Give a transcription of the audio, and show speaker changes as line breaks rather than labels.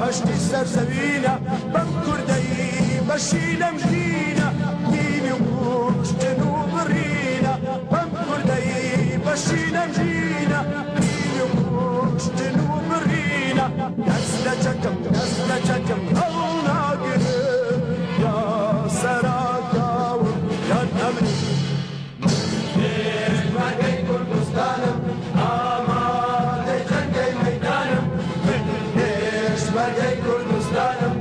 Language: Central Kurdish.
بەهەشتی سەرزەوینە، بەم کوردەی بەشی لەم ژینە، دینی و کوشتن و بڕینە، بەم کوردەی بەشی لەم ژینە، دینی و کوشتن و بڕینە، دەست لە چەکم دەست لە چەکم هەڵناگرم، یا سەراکاوم یان ئەمرم. پێشمەرگەی کوردستانم، ئامادەی جەنگەی مەیدانم، من پێشمەرگەی کوردستانم.